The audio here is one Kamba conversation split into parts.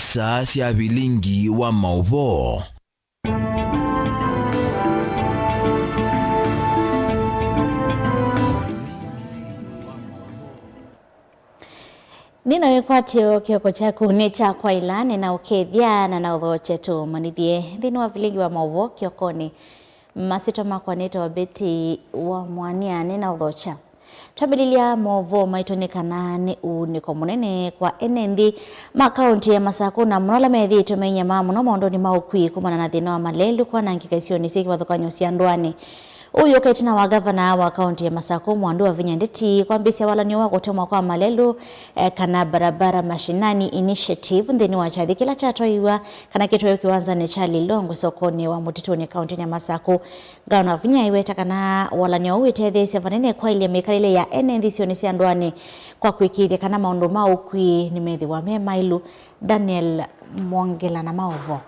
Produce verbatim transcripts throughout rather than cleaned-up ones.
Saa sya vilingi wa maũvoo. Nĩna wĩkwatyo kĩoko kyaku nĩ kya kwaĩla, nĩna ũkethya na na ũthokya tũmanyĩthye nthĩnĩ wa vilingi wa maũvoo kĩokonĩ. Masyĩtwa makwa nĩtawa Betty wa Mwania, nĩna ũthokya. Twambĩlĩlya maũvoo maitũ nĩ kana nĩ ũunĩko mũnene kwa ene nthĩ ma kaũntĩ ya Masakũ, na mũno ala methĩĩtwe mainyamaa mũno maũndũnĩ ma ũkui kumana na thĩna wa malelu kwanangĩka isionĩ syĩ kĩvathũkany'o sya ndũanĩ. Ũũ wĩũka ĩtina wa ngavana wa kaũntĩ ya Masakũ, Mwandu Wavinya Ndeti, kwambĩĩsya walany'o wa kũtemwa kwa malelu, eh, kana Barabara Mashinani Initiative nthĩnĩ wa kyathĩ kĩla kyatwaiwa kana kĩtwaĩwe kĩwanzanĩ kya Lilongwe sokonĩ wa Mũtitũnĩ kaũntĩnĩ ya Masakũ. Ngavana Wavinya aiweta kana walany'o ũũ wĩtetheesya vanene kwaĩlya mĩkalĩle ya ene nthĩ isionĩ sya ndũanĩ kwa kũĩkĩĩthya kana maũndũ ma ũkui nĩmethĩwa me maĩlu. Daniel Mwongela na maũvoo.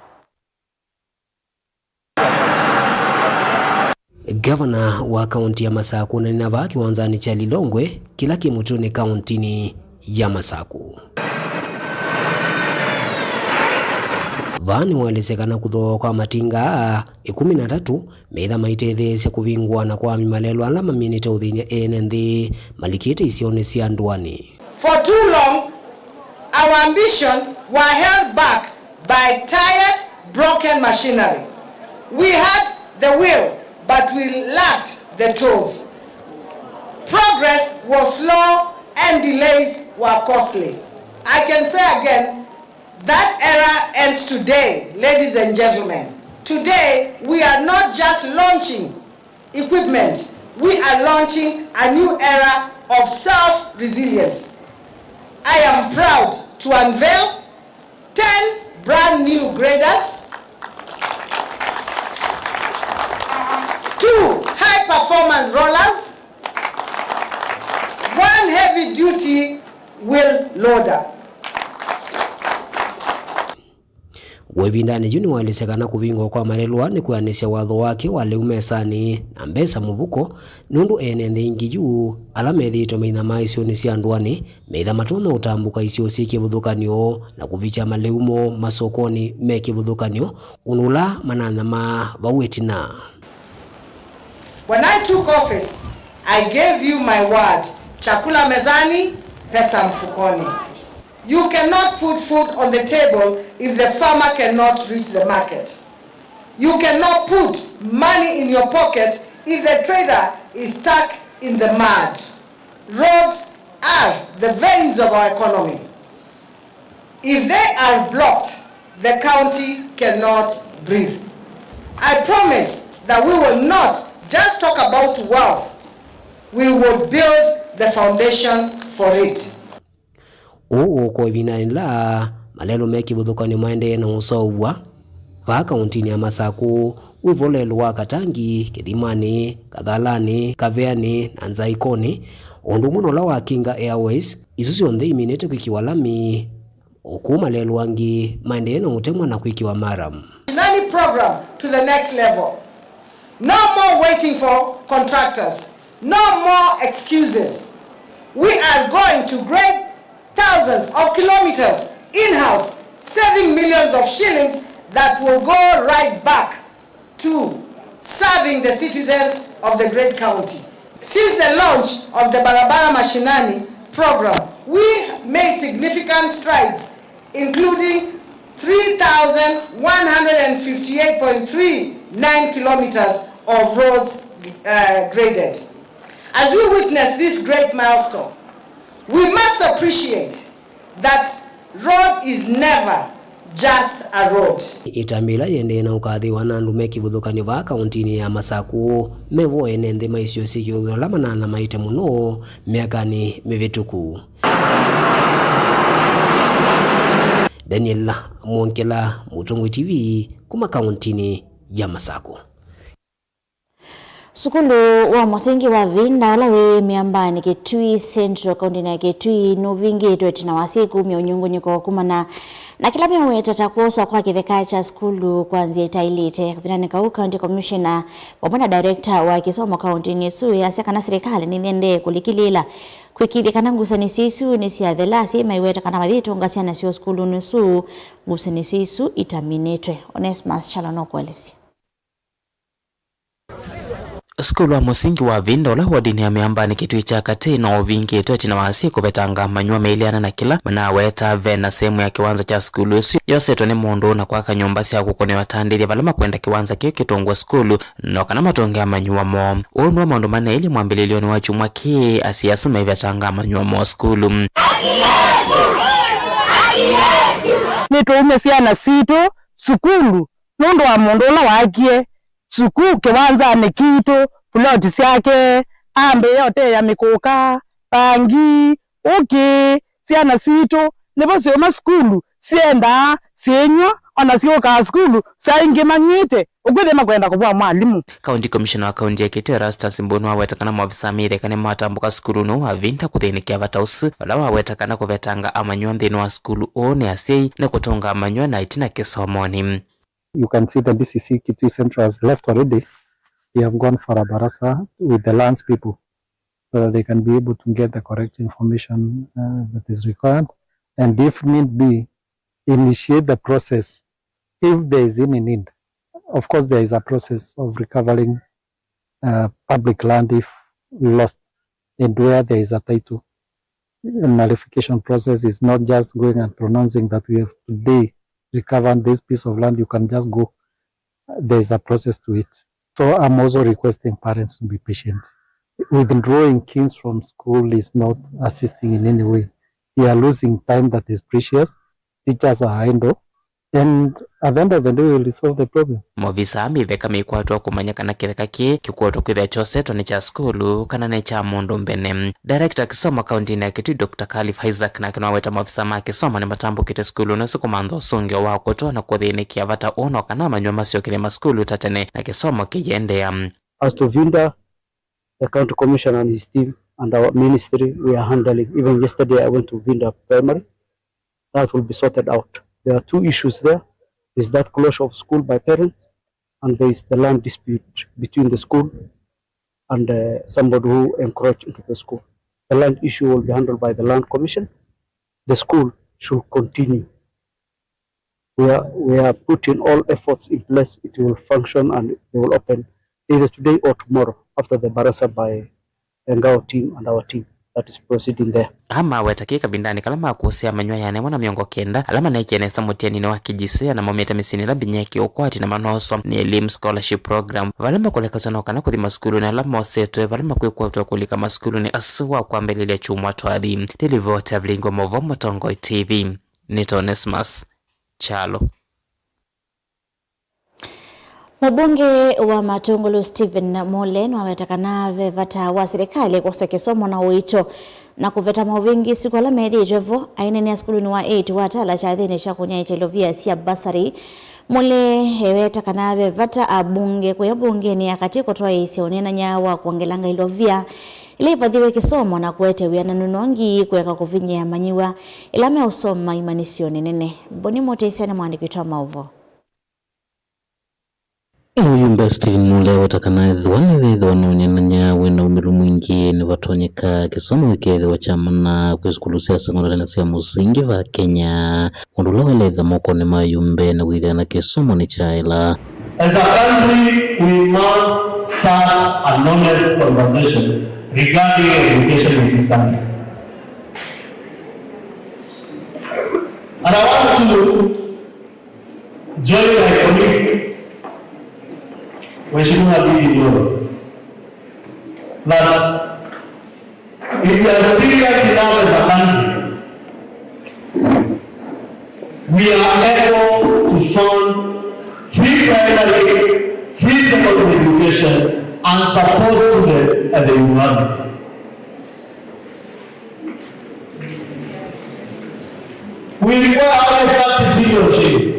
Ngavana wa kaũntĩ ya Masakũ ananena vaa kĩwanzanĩ kya Lilongwe kĩla kĩ Mũtitũnĩ kaũntĩnĩ ya Masakũ. Vaa nĩwaelesya kana kũthooa kwa matinga aa ĩkũmi na atatũ meĩtha maitetheesya kũvingũana kwa malelu ala maminĩte ũthĩny'a ene nthĩ malikĩte isionĩ sya ndũanĩ. For too long, our ambition were held back by tired, broken machinery. We had the will, but we lacked the tools. Progress was slow and delays were costly. I can say again, that era ends today, ladies and gentlemen. Today, we are not just launching equipment, we are launching a new era of self-resilience. I am proud to unveil ten brand new graders, two high-performance rollers, one heavy-duty wheel loader. Kwa ĩvindanĩ yu nĩwaelesya kana kũvingũa kwa malelũ aa nĩ kwĩanĩsya watho wake wa lĩu mesanĩ na mbesa mũvuko, nũndũ ene nthĩ ingĩ yu ala methĩĩtwe mainyamaa isionĩ sya ndũanĩ meĩtha matonya ũtambũka isio syĩ kĩvathũkany'o na kũvikya malĩu moo masokonĩ me kĩvathũkany'o, ũndũ ũla mananyamaa vau ĩtina. When I took office, I gave you my word, chakula mezani, pesa mfukoni. You cannot put food on the table if the farmer cannot reach the market. You cannot put money in your pocket if the trader is stuck in the mud. Roads are the veins of our economy. If they are blocked, the county cannot breathe. I promise that we will not just talk about wealth, we will build the foundation for it. Ũũ ũkwa ĩvindanĩ yĩla malelũ me kĩvathũkany'o maendee na ũseũvw'a vaa kaũntĩnĩ ya Masakũ, wĩ vo lelũ wa Katangi, Kĩthimanĩ, Kathalanĩ, Kaveanĩ na Nzaĩkonĩ, o ũndũ ũmwe na ũla wa Kinga Airways, isu syonthe iminĩte kwĩkĩwa lami, o kũu malelũ angĩ maendee na ũtemwa na kwĩkĩwa maram. Mashinani program to the next level. No more waiting for contractors. No more excuses. We are going to grade thousands of kilometers in-house, saving millions of shillings that will go right back to serving the citizens of the great county. Since the launch of the Barabara Mashinani program, we made significant strides, including three thousand one hundred fifty-eight point three nine kilometers of roads, uh, graded. As we witness this great milestone, we must appreciate that road is never just a road. Ĩtambya ĩla yĩendee na ũkathĩĩwa na andũ me kĩvathũkany'o vaa kaũntĩnĩ ya Masakũ, me vo ene nthĩ ma isio syĩ kĩvathũkany'o ala mananyamalĩte mũno myakanĩ mĩvĩtũku. Daniel Mwongela, Mũtongoi T V, kuma kaũntĩnĩ ya Masakũ. Sukulu wa mũsingi wa Vinda ũla wĩ mĩambanĩ Kitui Central, kaũntĩnĩ ya Kitui, nũvingĩtwe ĩtina wa asyai kumya ũnyungunyĩko kumana na kĩla meweta ta kwoswa kwa kĩtheka kya sukulu kwa nzĩa itaĩlĩte. Kavindanĩ kau, County Commissioner vamwe na director wa kĩsomo kaũntĩnĩ ĩsu yasya kana silikalĩ nĩyĩendee kũlikĩlĩĩla kwĩkĩĩthya kana ngusanĩsyo isu nĩsyathela, asyai maiweta kana mayĩtũnga syana syoo sukulunĩ ũsu ngusanĩsyo isu itaminĩtwe. Onesmus Kyalo nũkũelesya. Sukulu wa mũsingi wa Vinda ũla wodinĩ ya Mĩambanĩ Kitui kya Katĩ no ũvingĩtwe ĩtina wa asyai kũvetanga amanyĩw'a maileana na kĩla manaweta ve na sehemu ya kĩwanza kya sukulu ĩsu yosetwe nĩ mũndũ na kwaka nyũmba sya kũkũnĩwa atandĩthya vala makwenda kĩwanza kĩu kĩtũngwe sukulu, no kana matũnge amanyĩw'a moo. Ũũ nĩw'o maũndũ maneelie mwambĩlĩlyonĩ wa kyumwa kĩĩ, asyai asu maivetanga amanyĩw'a moo sukulu. Nĩtũumya syana sitũ sukulu nũndũ wa mũndũ ũla waakie sukuu kĩwanzanĩ kitũ, puloti syake, ambĩĩa ũteea mĩkũka, vangi, ũkĩ. Syana sitũ nĩvo syĩũma sukulu, syendaa, syĩnyw'a, o na syũkaa sukulu saa ingĩ mang'ite, ũkwĩthĩa makwenda kũvũa mwalimũ. County Commissioner wa kaunti ya Kitui Erastus Mbũnĩ waweta kana maovisaa ma ĩtheka nĩmatambũka sukulunĩ wa Vinda kũthĩnĩkĩa vata ũsu, vala waweta kana kũvetanga amanyĩw'a nthĩnĩ wa sukulu ũũ nĩ asyai nĩ kũtũnga amanyĩw'a na ĩtina kĩsomonĩ. You can see the D C C Kitui Central has left already. They have gone for a barasa with the lands people so that they can be able to get the correct information, uh, that is required, and if need be, initiate the process if there is any need. Of course, there is a process of recovering, uh, public land if lost and where there is a title. Nullification process is not just going and pronouncing that we have today recovered this piece of land, you can just go. There is a process to it. So I'm also requesting parents to be patient. Withdrawing kids from school is not assisting in any way. They are losing time that is precious. Teachers are idle. And at the end of the day, we will resolve the problem. Maovisa ma ĩtheka maikwatwa kũmanya kana kĩtheka kĩĩ kĩkwotwa kwĩthĩa kyosetwe nĩ kya sukulu kana nĩ kya mũndũ mbene. Director wa kĩsomo kauntinĩ ya Kitui, Doctor Khalif Isaac, nake nĩwaweta maovisa ma kĩsomo nĩmatambũkĩte sukulunĩ ũsu kũmantha ũsũngĩo wa kũtwa na kũthĩnĩkĩa vata ũũ no kana amanyĩw'a masyokethye masukulu ta tene na kĩsomo kĩiendeea. As to Vinda, the county commissioner and his team and our ministry, we are handling. Even yesterday, I went to Vinda Primary. That will be sorted out. There are two issues there. There's that closure of school by parents, and there is the land dispute between the school and, uh, somebody who encroached into the school. The land issue will be handled by the Land Commission. The school should continue. We are, we are putting all efforts in place. It will function and they will open either today or tomorrow after the barasa by the Ngao team and our team that is proceeding there. Aa maweta kĩĩ kavindanĩ kala makũsĩa amanyĩw'a ĩana yĩmwe na mĩongo kenda ala maneekie nesa mũtianinĩ wa K G C E A na maumĩte mĩsyĩnĩ ĩla vinya ĩkĩ ũkwati na manoswa nĩ Elimu Scholarship Program, vala makũlekasw'a no kana kũthi masukulunĩ ala mosetwe vala makwĩkwatw'a kũlika masukulunĩ asu wa kwambĩlĩlya kyumwa twathi. Nĩ livoti ya Vilingi wa Mauvoo, Mũtongoi T V. Nĩ Onesmus Kyalo. Mũmbunge wa Matũngũlũ Stephen Mule nĩwaweta kana ve vata wa silikalĩ kwosa kĩsomo na ũito na kũveta maũvĩngĩĩsi kwa ala methĩĩtwe vo. Aineenea sukulunĩ wa eight wa Tala kyathĩnĩ kya kũnyaĩĩkya ilovia sya bursary, Mule eweta kana ve vata ambunge kũya mbungenĩ ya katĩ kũtwaĩĩsya ũneenany'a wa kwongelanga ilovia ila ivathiwe kĩsomo na kũete wĩananu nongi kũeka kũvinyĩa amanyĩw'a ĩla meũsoma imanyĩsyonĩ nene. Boni Mũtĩsya nĩ mũandĩki witũ wa maũvoo. Mũyumbe Stephen Mule aweta kana ethĩwa nĩveethĩwa na ũneenany'a wĩ na ũmĩlu mwingĩ, nĩvatonyeka kĩsomo kĩkethĩwa kya mana kwĩ sukulu sya sekondalĩ na sya mũsingi va Kenya, ũndũ ũla waĩle ĩtha mokonĩ ma ayumbe na kwĩthĩa na kĩsomo nĩkyaĩla. As a country, we must start an honest conversation regarding education in this country. And I want to join my colleague, Mheshimiwa Ndindi Nyoro, that if we are serious enough as a country, we are able to fund free primary, free secondary education and support students at the university. We require only thirty billion shillings.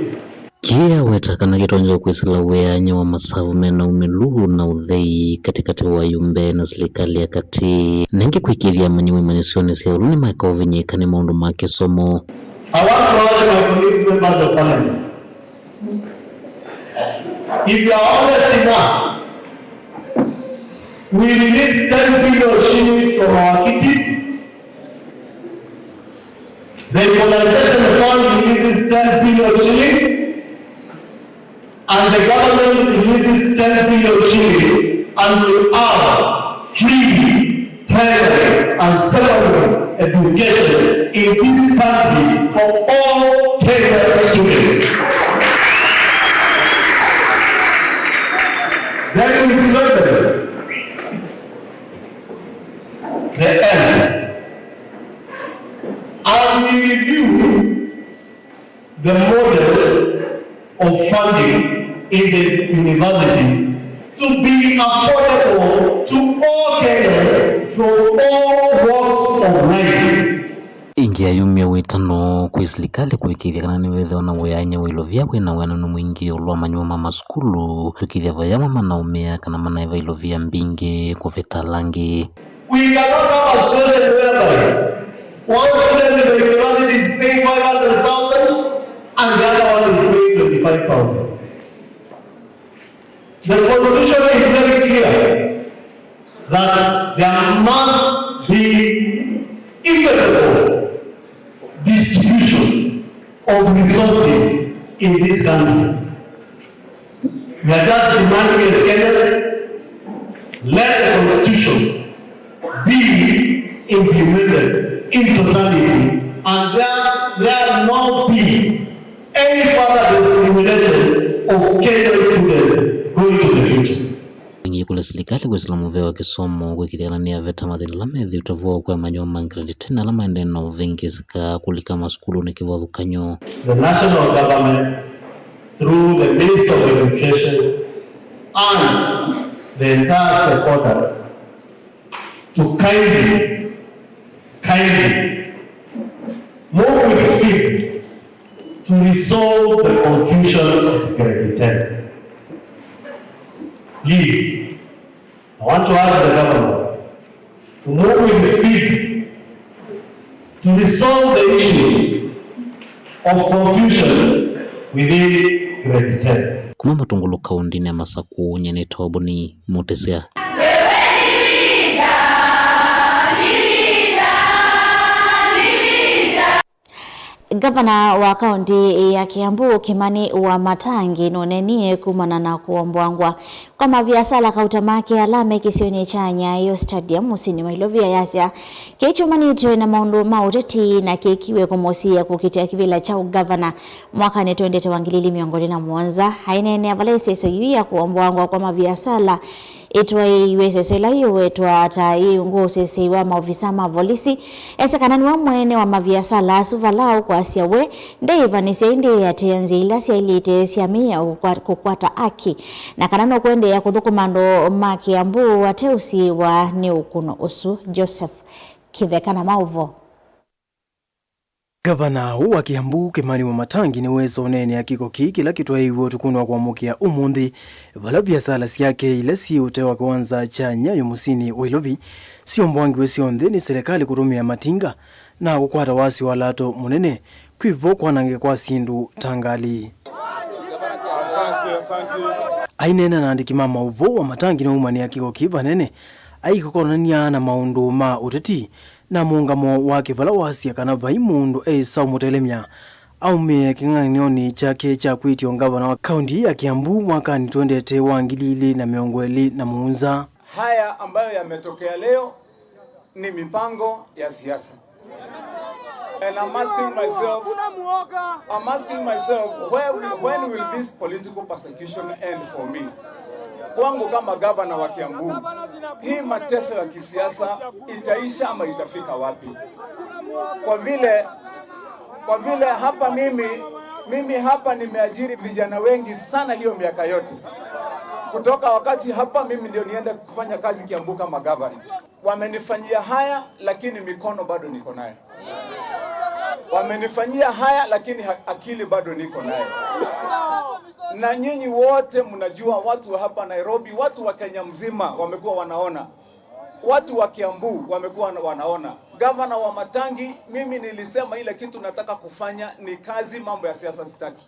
Kĩaweta kana kĩtonya kwĩsĩla wĩany'a wa masavu mena ũmĩlu na ũthei katĩkatĩ wa ayumbe na silikalĩ ya katĩ, na ĩngĩ kwĩkĩĩthya amanyĩw'a imanyĩsyonĩ sya ũlũni makaũvinyĩĩka nĩ maũndũ ma kĩsomo. I want to urge my colleagues, members of parliament, if you are honest enough, we release ten billion shillings from our kitty. The equalization fund releases ten billion shillings, and the government releases ten billion shillings, and we have free primary and secondary education in this country for all Kenyan students. Then we strengthen the end, and we review the model of funding in the universities to be affordable to all Kenyans from all walks of life. Ĩngĩ ayumya wĩtano kwĩ silikalĩ kũĩkĩĩthya kana nĩvethĩwa na wĩany'a wa ilovia wĩ na wĩananu mwingĩ ĩũlũ wa manyũmba ma masukulu, kũĩkĩĩthya vaya amwe manaũmĩa kana manaĩva ilovia mbingĩ kũvĩta ala angĩ. We cannot have a situation whereby one student in the university is paying five hundred thousand and the other one is paying twenty-five thousand. The constitution is very clear that there must be equitable distribution of resources in this country. We are just demanding as Kenyans, let the constitution be implemented in totality, and there, there not be any further discrimination of Kenyan students going to the future. Ĩngĩ kũlya silikalĩ kwĩsĩla mũvea wa kĩsomo kũĩkĩĩthya kana nĩyaveta mathĩna ala methĩĩtwe vo kwa manyũmba ma grade ten ala maendee na ũvĩngĩsĩka kũlika masukulunĩ kĩvathũkany'o. The national government, through the Minister of Education and the entire stakeholders, to kindly, kindly move with speed to resolve the confusion of grade ten. Please, I want to urge the government to move with speed to resolve the issue of confusion within grade ten. Kuma Matungulu kaũndĩnĩ ya Masakũ, nyie nĩ Toboni Mũtĩsya. Ngavana wa kaũntĩ ya Kiambu, Kimani Wamatangi, nũneenie kumana na kũomboangwa kwa maviasala kauta make ala me kĩsionĩ kya Nyayo Stadium mũsyĩnĩ wa Ilovi, ayasya kĩĩ kyumanĩtwe na maũndũ ma ũteti na kĩkiwe kũmũsiĩĩa kũkitĩa kĩvĩla kya ũngavana mwakanĩ twendete wa ngili ili mĩongo ĩlĩ na mũonza. Aineenea vala ĩseso yu ya kũomboangwa kwa maviasala ĩtwaĩiw'e, ĩseso ĩla yĩwetwa ta yĩ ungu wa ũseseĩ wa maovisa ma volisi, esĩ kana nĩwe mwene wa maviasala asu, vala ũkwasya we ndeĩvanĩsya ĩndĩ eatĩĩa nzĩa ila syaĩlĩte sya mĩao kũkwa-, kũkwata aki, na kana nũkũendeea kũthũkũma andũ ma Kiambu ateũsiĩĩwa nĩ ũkũno ũsu. Joseph Kĩtheka na maũvoo. Ngavana ũũ wa Kiambu, Kimani Wamatangi, nĩwesa ũneenea kĩko kĩĩ kĩla kĩtwaĩiw'e ũtukũnĩ wa kũamũkĩa ũmũnthĩ, vala viasala syake ila syĩ ũtee wa kĩwanza kya Nyayo mũsyĩnĩ wa Ilovi syombwangiwe syonthe nĩ silikalĩ kũtũmĩa matinga na kũkwata wasyo wa lato mũnene, kwĩ vo kwanangĩka kwa syĩndũ ta ngalĩ. Aineena na andĩki ma maũvoo, Wamatangi nĩwaumanĩa kĩko kĩĩ vanene, aikokonany'a na maũndũ ma ũteti na mũũngamo wake vala wasya kana vai mũndũ eĩsa ũmũtelemya aumĩe kĩng'ang'anĩonĩ kyake kya kwĩtya ũngavana wa kaũntĩ ya Kiambu mwakanĩ twendete wa ngili ilĩ na mĩongo ĩlĩ na mũonza. Haya ambayo yametokea leo ni mipango ya siasa. And I'm asking myself, I'm asking myself, where will, when will this political persecution end for me? Kwangu kama gavana wa Kiambu, hii mateso ya kisiasa itaisha ama itafika wapi? Kwa vile, kwa vile hapa mimi, mimi hapa nimeajiri vijana wengi sana hiyo miaka yote. Kutoka wakati hapa mimi ndio niende kufanya kazi Kiambu kama gavana. Wamenifanyia haya, lakini mikono bado niko nayo. Wamenifanyia haya, lakini ha-, akili bado niko nayo. Na nyinyi wote mnajua, watu wa hapa Nairobi, watu wa Kenya mzima wamekuwa wanaona, watu wa Kiambu wamekuwa wana-, wanaona. Gavana Wamatangi, mimi nilisema ile kitu nataka kufanya ni kazi, mambo ya siasa sitaki.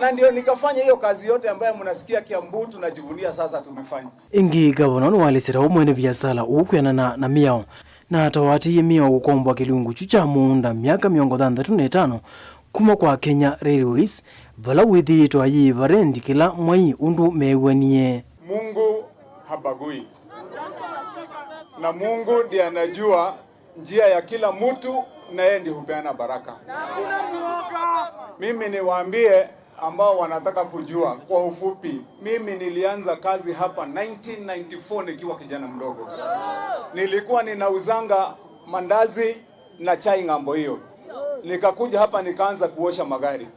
Na ndio nikafanya hiyo kazi yote ambayo mnasikia Kiambu tunajivunia sasa tumefanya. Ĩngĩ, ngavana nĩwaelesye ta ũmwe nĩ viasala ũũ kwĩanana na mĩao, na atawatĩĩe mĩao kũkombwa kĩlungu kyu kya mũũnda myaka mĩongo thanthatũ na ĩtano kuma kwa Kenya Railways, vala wĩthĩĩtwe ayĩva rendi kĩla mwei ũndũ meew'anie. Mungu habagui. Na Mungu ndiye anajua njia ya kila mtu, na yeye ndiye hupeana baraka. Mimi niwaambie ambao wanataka kujua kwa ufupi, mimi nilianza kazi hapa nineteen ninety-four nikiwa kijana mdogo. Nilikuwa ninauzanga mandazi na chai ng'ambo hiyo. Nikakuja hapa nikaanza kuosha magari.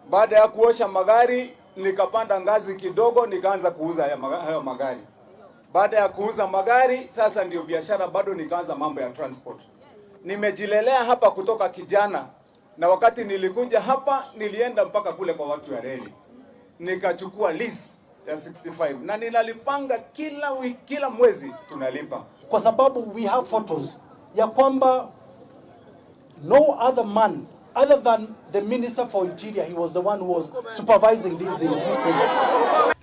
Baada ya kuosha magari, nikapanda ngazi kidogo, nikaanza kuuza ya maga-, hayo magari. Baada ya kuuza magari, sasa ndio biashara bado, nikaanza mambo ya transport. Nimejilelea hapa kutoka kijana, na wakati nilikuja hapa, nilienda mpaka kule kwa watu ya reli. Nikachukua lease ya sixty-five, na ninalipanga kila wiki, kila mwezi tunalipa. Kwa sababu we have photos ya kwamba no other man other than the Minister for Interior, he was the one who was supervising these things, these things.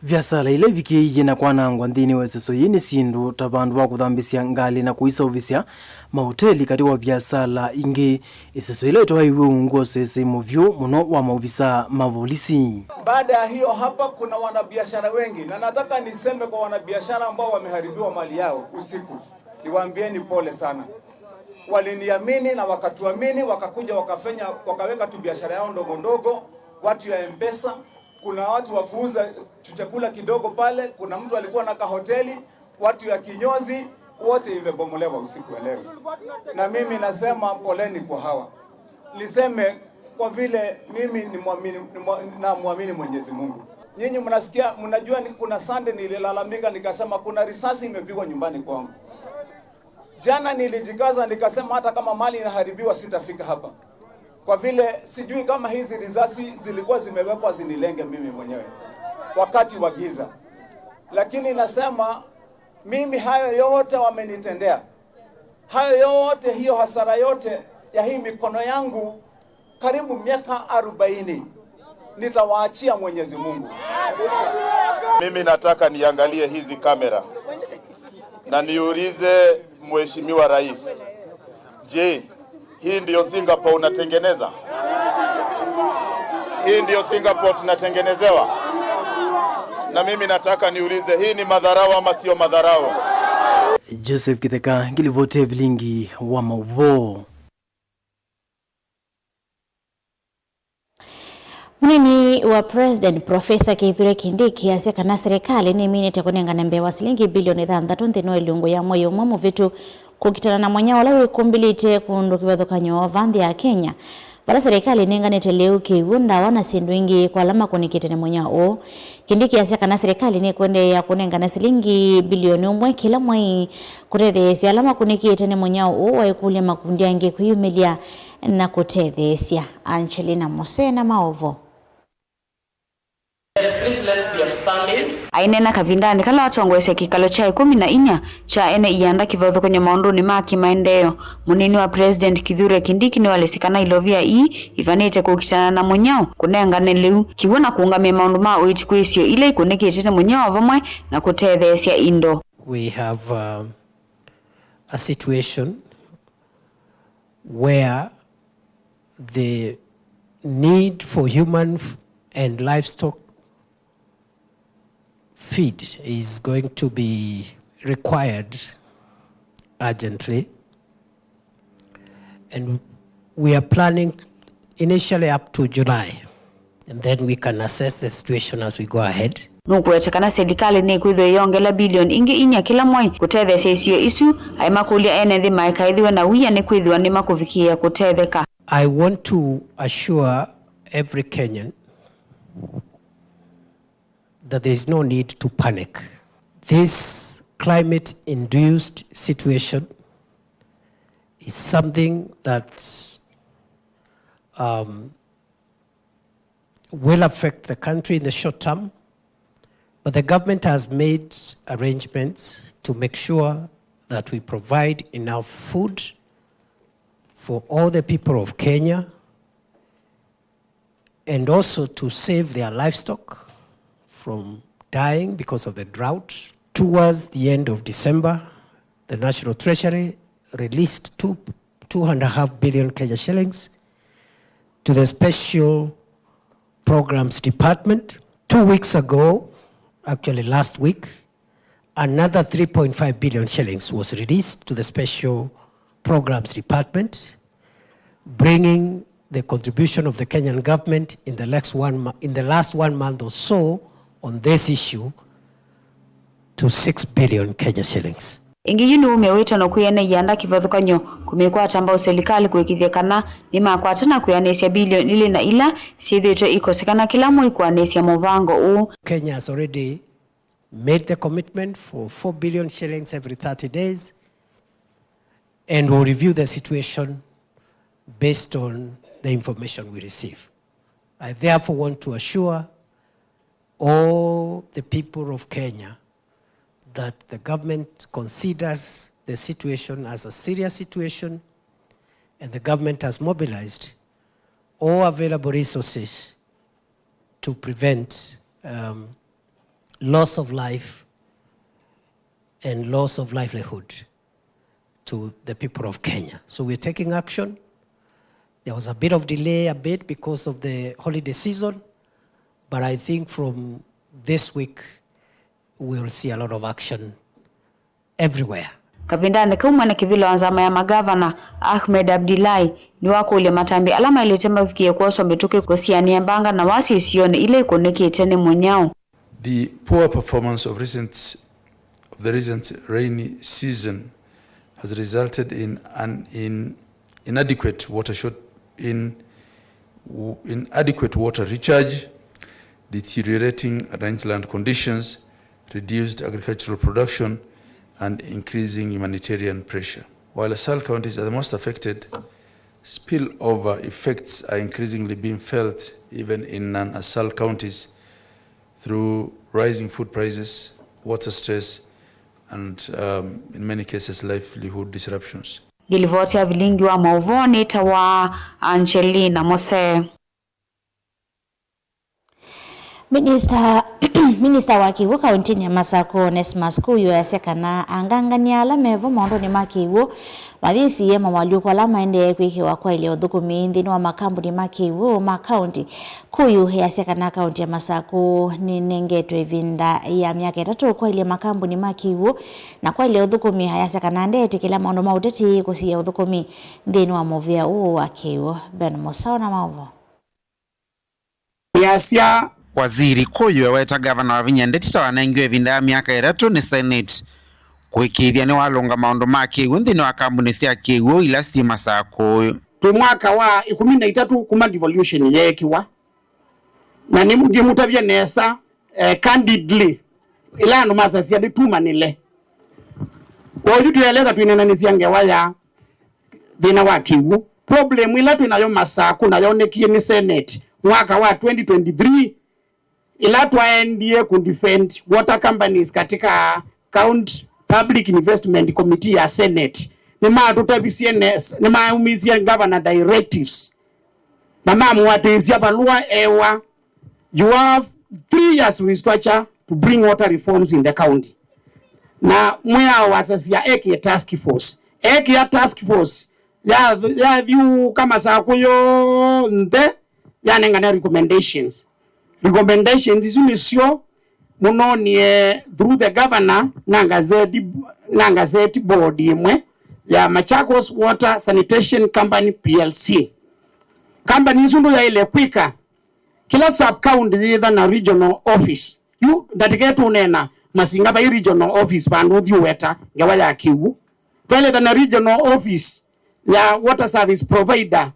Viasala ila ivikĩĩie na kwanangwa nthĩnĩ wa ĩseso yĩĩ nĩ syĩndũ ta vandũ va kũthambĩsya ngalĩ na kũiseũvĩsya, maoteli, katĩ wa viasala ingĩ. Ĩseso ĩla ĩtwaĩiwe ungu ũsesei mũvyũ mũno wa maovisaa ma volisi. Baada ya hiyo, hapa kuna wanabiashara wengi, na nataka niseme kwa wanabiashara ambao wameharibiwa mali yao usiku, niwaambieni pole sana. Waliniamini na wakatuamini, wakakuja wakafanya, wakaweka tu biashara yao ndogo ndogo, watu ya M-Pesa, kuna watu wa kuuza tu chakula kidogo pale, kuna mtu alikuwa na kahoteli, watu ya kinyozi, wote imebomolewa usiku wa leo. Na mimi nasema poleni kwa hawa. Niseme kwa vile mimi ni muamini, ni mwa-, namwamini Mwenyezi Mungu. Nyinyi mnasikia, mnajua ni kuna Sunday nililalamika nikasema kuna risasi imepigwa nyumbani kwangu. Jana nilijikaza nikasema hata kama mali inaharibiwa sitafika hapa. Kwa vile sijui kama hizi risasi zilikuwa zimewekwa zinilenge mimi mwenyewe wakati wa giza. Lakini nasema mimi hayo yote wamenitendea. Hayo yote, hiyo hasara yote ya hii mikono yangu karibu miaka arobaini, nitawaachia Mwenyezi Mungu. Mimi nataka niangalie hizi kamera na niulize Mheshimiwa Rais, je, hii ndio Singapore unatengeneza? Hii ndio Singapore tunatengenezewa? Na mimi nataka niulize, hii ni madharau ama sio madharau? Joseph Kitheka, ngilivoti ya vilingi wa mauvoo. Mũnini wa President, Profesa Kithure Kindiki, asya kana serikali nĩminĩte kũnengane mbee wa silingi bilioni thanthatũ nthĩnĩ wa ĩlungu ya mwei ũmwe mũvĩtu kũkitana na mũnyao ũla wĩkũmbĩlĩte kũndũ kĩvathũkany'o va nthĩ ya Kenya, vala serikali ĩnenganĩte lĩu, kĩw'ũ, ndawa na syĩndũ ingĩ kwa ala makũnĩkĩte nĩ mũnyao ũũ. Kindiki asya kana serikali nĩkũendeea kũnengane silingi bilioni ũmwe kĩla mwei kũtetheesya ala makũnĩkĩte nĩ mũnyao ũũ, waĩkũlya makundi angĩ kwĩyumĩlya na kũtetheesya. Angelina Mose na maũvoo. Yes, please, let's be upstanding. Aineena kavindanĩ kala watongoesya kĩkalo kya ĩkũmi na inya kya ene ianda kĩvathũkany'o maũndũnĩ ma kĩmaendeeo, mũnini wa President Kithure Kindiki nĩwaelesye kana ilovia ii ivanĩte kũkitana na mũnyao, kũnengane lĩu, kĩw'ũ na kũũngamĩa maũndũ ma ũiiti kwĩ isio ila ikũnĩkĩte nĩ mũnyao vamwe na kũtetheesya indo. We have, uh, a situation where the need for human f-, and livestock feed is going to be required urgently. And we are planning initially up to July. And then we can assess the situation as we go ahead. Nũkũweta kana silikalĩ nĩkwĩthĩwa ĩyongela bilioni ingĩ inya kĩla mwei kũtetheesya isio isu, aimakũlya ene nthĩ maikaĩthĩwe na wia nĩkwĩthĩwa nĩmakũvikĩĩa kũtetheka. I want to assure every Kenyan that there is no need to panic. This climate-induced situation is something that um, will affect the country in the short term, but the government has made arrangements to make sure that we provide enough food for all the people of Kenya and also to save their livestock from dying because of the drought. Towards the end of December, the National Treasury released two, two and a half billion Kenya shillings to the Special Programs Department. Two weeks ago, actually last week, another three point five billion shillings was released to the Special Programs Department, bringing the contribution of the Kenyan government in the next one mo-, in the last one month or so on this issue to six billion Kenya shillings. Ĩngĩ yu nĩumya wĩtano kwĩ ene ianda kĩvathũkany'o kũmĩkwata mbau selikalĩ kũĩkĩĩthya kana nĩmakwata na kwĩanĩsya bilioni ilĩ na ila syĩthĩĩtwe ikosekana kĩla mwei kũanĩsya mũvango ũũ. Kenya has already made the commitment for four billion shillings every thirty days, and will review the situation based on the information we receive. I therefore want to assure all the people of Kenya that the government considers the situation as a serious situation, and the government has mobilized all available resources to prevent, um, loss of life and loss of livelihood to the people of Kenya. So we're taking action. There was a bit of delay, a bit because of the holiday season, but I think from this week, we'll see a lot of action everywhere. Kavindanĩ kau, mwene kĩvĩla wa nzama ya magavana, Ahmed Abdullahi, nĩwakũlya matambya ala maĩlĩte mavikĩe kwoswa mĩtũkĩ kũsianĩa mbanga na wasyo isionĩ ila ikũnĩkĩte nĩ mũnyao. The poor performance of recent, of the recent rainy season has resulted in an in inadequate water short, in, inadequate water recharge, deteriorating rangeland conditions, reduced agricultural production, and increasing humanitarian pressure. While ASAL counties are the most affected, spillover effects are increasingly being felt even in non-ASAL counties through rising food prices, water stress, and, um, in many cases, livelihood disruptions. Ngĩlivoti ya vilingi wa maũvoo nĩtawa Angelina Mose. Minista, minista wa kĩw'ũ kauntinĩ ya Masakũ, Onesmus Kuyu, easya kana angangania ala mevo maũndũnĩ ma kĩw'ũ mayĩsiĩe moalyũku ala maendee kwĩkĩwa kwaĩlya ũthũkũmi nthĩnĩ wa makambuni ma kĩw'ũ ma kaunti. Kuyu easya kana kaunti ya Masakũ nĩnengetwe ĩvinda ya myaka ĩtatũ kwaĩlya makambuni ma kĩw'ũ na kwaĩlya ũthũkũmi. Ayasya kana ndeetĩkĩla maũndũ ma ũteti kũsiĩĩa ũthũkũmi nthĩnĩ wa mũvĩa ũũ wa kĩw'ũ. Ben Mũsaũ na maũvoo. Yasya. Waziri Kuyu eweta ngavana Wavinya Ndeti ta wanengiwe ĩvinda ya myaka ĩtatũ nĩ Senate kũĩkĩĩthya nĩwalũnga maũndũ ma kĩw'ũ nthĩnĩ wa kambuni sya kĩw'ũ ila syĩ Masakũ. Twĩ mwaka wa ĩkũmi na itatũ kuma devolution yeekĩwa, na nĩ-, ngĩmũtavya nesa, eh, candidly, ĩla andũ masasya nĩtumanĩle. Oyu twĩeleka twĩnenanĩsya ngewa ya thĩna wa kĩw'ũ. Problem ĩla twĩ nayo Masakũ na yonekie nĩ Senate mwaka wa twenty twenty-three, ĩla twaendie kũdefend water companies katika County Public Investment Committee ya Senate, nĩmatũtavisye nes-, nĩmaumisye governor directives na mamũatĩĩsya valũa ewa, "You have three years restructure to bring water reforms in the county." Na mwĩao wasasya ekĩe task force. Ekĩa task force, ya-, yathyũũka Masakũ yonthe, yanengane recommendations. Recommendations isu nĩsyo mũnonie through the governor na gazette, na gazette board ĩmwe ya Machakos Water Sanitation Company P L C. Company isu ndũyaĩle kwĩka, kĩla sub county yĩtha na regional office. Yu ndatĩke tũneena Masinga vai regional office vandũ ũthi ũweta ngewa ya kĩw'ũ. Twaĩle ta na regional office ya water service provider.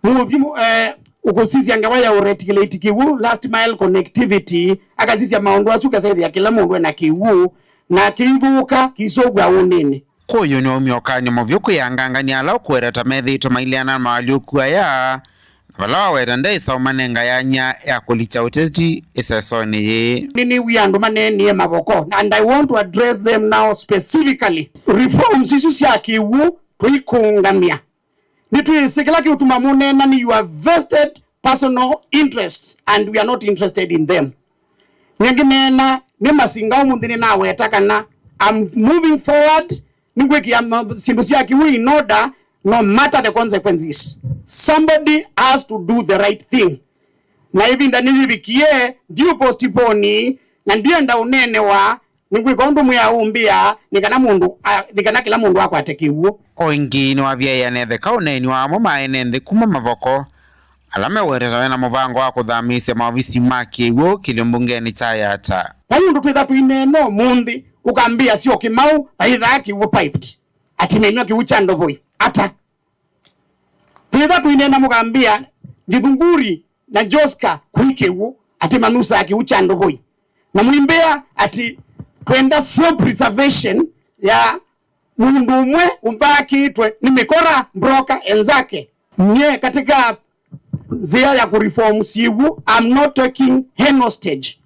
Mũthi mu-, eh, ũkũsisya ngewa ya ũretilate kĩw'ũ, last mile connectivity, akasisya maũndũ asu, kasethĩa kĩla mũndũ ena kĩw'ũ, na kĩithũka, kĩisũvw'a ũnĩnĩ. Kuyu nĩwaumya ũkany'o mũvyũ kwĩ angangani ala ũkũweta ta methĩĩtwe maileana na mawalyũku aya, Vala waweta ndaĩsa ũmanenga yanya ya kũlikya ũteti ĩsesonĩ yĩĩ. Nĩnĩw'ie andũ maneenie mavoko, and I want to address them now specifically. Reforms isu sya kĩw'ũ tũikũũngamya. Nĩtwĩsĩ kĩla kĩũtuma mũneena nĩ your vested personal interests, and we are not interested in them. Nĩngĩneena nĩ masinga ũmũnthĩ nĩnaweta kana I'm moving forward, nĩngwĩkĩa ma-, syĩndũ sya kĩw'ũ in order, no matter the consequences. Somebody has to do the right thing. Na ĩvinda nĩyĩvikie, ndiũ postpone, na ndienda ũneenewa, nĩngwĩka ũndũ mwĩao ũmbĩa, nĩ kana mũndũ a-, nĩ kana kĩla mũndũ akwate kĩw'ũ. O ĩngĩ nĩwavyaĩe anetheka ũneeni wa amwe ma ene nthĩ kuma mavoko ala mewetete me na mũvango wa kũthamĩĩsya maovisi ma kĩw'ũ kĩlĩ mbungenĩ kya Yatta. Vai ũndũ twĩtha tũineena ũmũnthĩ, ũkambĩa syo Kĩmaũ vaithaa kĩw'ũ piped, ati menyw'a kĩw'ũ kya ndovoi. Ata? Twĩtha tũineena mũkambĩa Githunguri na Joska kwĩ kĩw'ũ, ati manusaa kĩw'ũ kya ndovoi. Na mũimbĩa ati twenda self preservation ya mũndũ ũmwe ũmbakĩtwe nĩ mĩkora, broker enzake. Nye katika nzĩa ya kũreform syĩw'ũ, I'm not taking any hostage.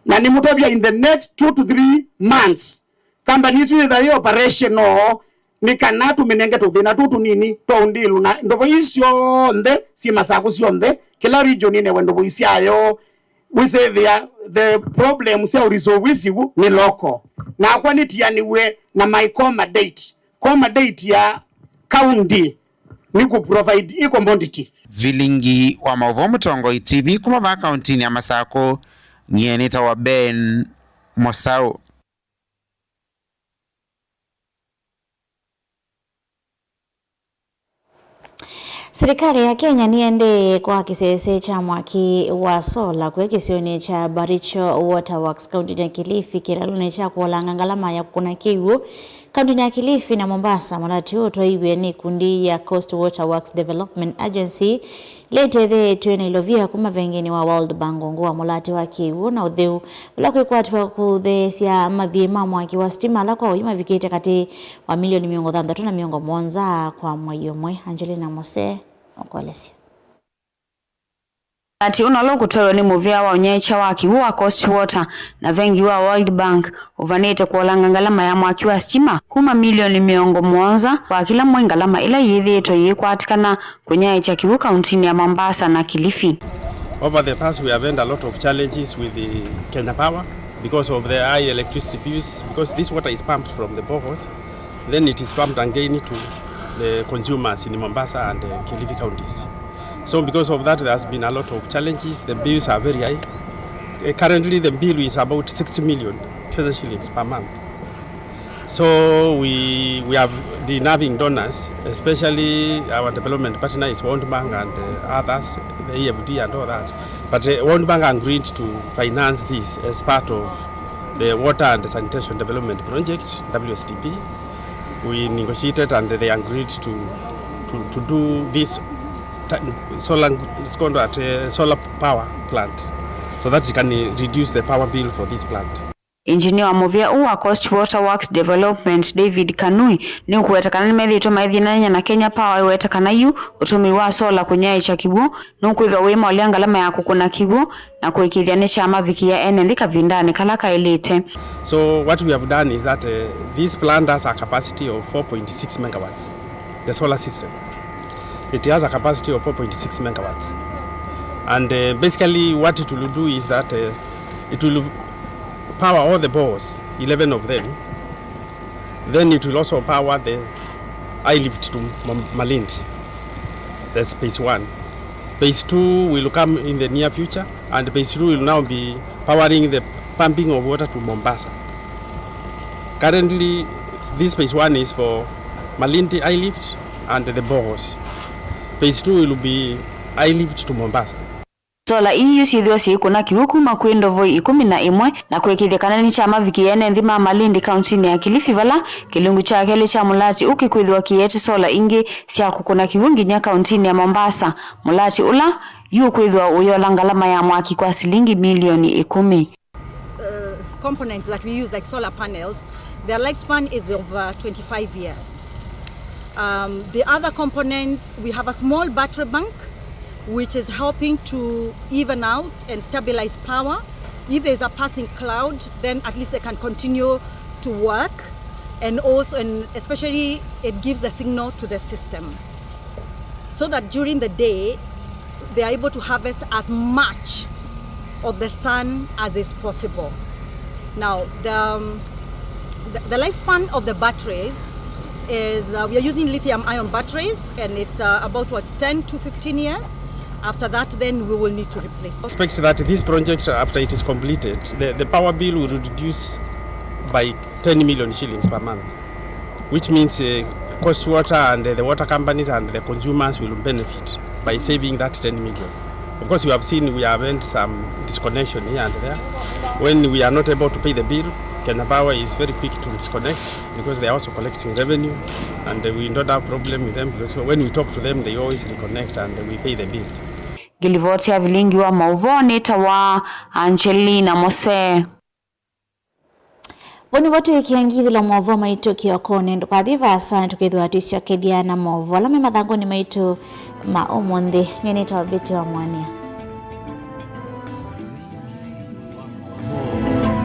Na nĩmũtavya in the next two to three months, kambani isu yĩtha yĩ operational, nĩ kana tũmĩnenge tũthĩna tũu tũnini twa ũndĩĩlu, na ndovo ii syonthe syĩ Masakũ syonthe, kĩla region ĩnewe ndovo ii syayo. Wĩsĩthĩa the problem sya ũresolve issue nĩ local. Nakwa nĩtianĩw'e na my core mandate. Core mandate ya county nĩ kũ provide ĩ commodity. Vilingi wa maũvoo Mũtongoi T V kuma vaa kauntinĩ ya Masakũ, nyie nĩtawa Ben Mũsaũ. Silikalĩ ya Kenya nĩyendee kwa kĩsese kya mwaki wa sola kwĩ kĩsionĩ kya Baricho Water Works kauntinĩ ya Kilifi kĩlalũnĩ kya kũolanga ngalama ya kũkũna kĩw'ũ kauntinĩ ya Kilifi na Mombasa. Mũlati ũũ ũtwaiwe nĩ ikundi ya Coast Water Works Development Agency ĩla ĩtetheetw'e nĩ ilovia kuma venginĩ wa World Bank ungu wa mũlati wa kĩw'ũ na ũtheu ũla kwĩkwatw'a kũtheesya mathiĩ ma mwaki wa sitima ala kwa ũyu mavikĩte katĩ wa milioni mĩongo thanthatũ na mĩongo mũonza kwa mwei ũmwe. Angelina Mose ũkũelesya. Mũlati ũno ũla ũkũtwaĩwa nĩ mũvĩa wa ũnyaĩĩkya wa kĩw'ũ wa Coast Water na vengi wa World Bank ũvanĩte kũolanga ngalama ya mwaki wa sitima kuma milioni mĩongo mũonza kwa kĩla mwei, ngalama ĩla yĩthĩĩtwe yĩkwatĩkana kũnyaĩĩkya kĩw'ũ kauntinĩ ya Mombasa na Kilifi. Over the past, we have had a lot of challenges with the Kenya Power because of the high electricity bills, because this water is pumped from the boreholes, then it is pumped again to the consumers in Mombasa and, uh, Kilifi counties. So because of that, there has been a lot of challenges. The bills are very high. Uh, currently, the bill is about sixty million Kenya shillings per month. So we, we have been having donors, especially our development partner is World Bank and, uh, others, the E F D and all that. But, uh, World Bank agreed to finance this as part of the Water and Sanitation Development Project, W S D P. We negotiated and they agreed to, to, to do this ta-, solar, it's called at, uh, solar power plant, so that it can, uh, reduce the power bill for this plant. Engineer wa mũvĩa ũũ wa Coast Water Works Development, David Kanui, nĩũkũweta kana nĩmethĩĩtwe maĩthĩnany'a na Kenya Power, aiweta kana yu ũtũmĩi wa sola kũnyaĩĩkya kĩw'ũ nũkwĩthwa wĩmaũlya ngalama ya kũkũna kĩw'ũ na kũĩkĩĩthya nĩkyamavikĩa ene nthĩ kavindanĩ kala kaĩlĩte. So what we have done is that, uh, this plant has a capacity of four point six megawatts, the solar system. It has a capacity of four point six megawatts. And, uh, basically what it will do is that, uh, it will power all the boreholes, eleven of them. Then it will also power the high lift to Ma-, Malindi. That's phase one. Phase two will come in the near future, and phase two will now be powering the pumping of water to Mombasa. Currently, this phase one is for Malindi high lift and the boreholes. Phase two will be high lift to Mombasa. Sola ii yu syĩthĩwa syĩkũna kĩw'ũ kuma kwĩ ndovoi ikũmi na ĩmwe na kũĩkĩĩthya kana nĩkyamavikĩe ene nthĩ ma Malindi kauntinĩ ya Kilifi, vala kĩlungu kya kelĩ kya mũlati ũũ kĩkwĩthĩwa kĩete sola ingĩ sya kũkũna kĩw'ũ nginya kauntinĩ ya Mombasa, mũlati ũla yu ũkwĩthĩwa ũyola ngalama ya mwaki kwa silingi milioni ikũmi. Uh, components that we use, like solar panels, their lifespan is over twenty-five years. Um, the other components, we have a small battery bank which is helping to even out and stabilize power. If there's a passing cloud, then at least they can continue to work, and also, and especially it gives the signal to the system so that during the day they are able to harvest as much of the sun as is possible. Now, the, um, the, the lifespan of the batteries is, uh, we are using lithium ion batteries, and it's, uh, about, what, ten to fifteen years. After that, then we will need to replace. Expect that this project, after it is completed, the, the power bill will reduce by ten million shillings per month, which means, uh, Coast Water and, uh, the water companies and the consumers will benefit by saving that ten million. Of course, you have seen we have had some disconnection here and there. When we are not able to pay the bill, Kenya Power is very quick to disconnect because they are also collecting revenue, and, uh, we don't have problem with them because when we talk to them, they always reconnect and we pay the bill. Ngilivoti ya vilingi wa mauvoo nĩtawa Angelina Mose. Vo nĩvo twĩkĩa ngithĩlo maũvoo maitũ kĩokonĩ. Ndũkathi vaasa, tũkethĩwa twĩsyokethya na maũvoo ala me mathangũnĩ maitũ ma ũmũnthĩ. Nyie nĩtawa Betty wa Mwania.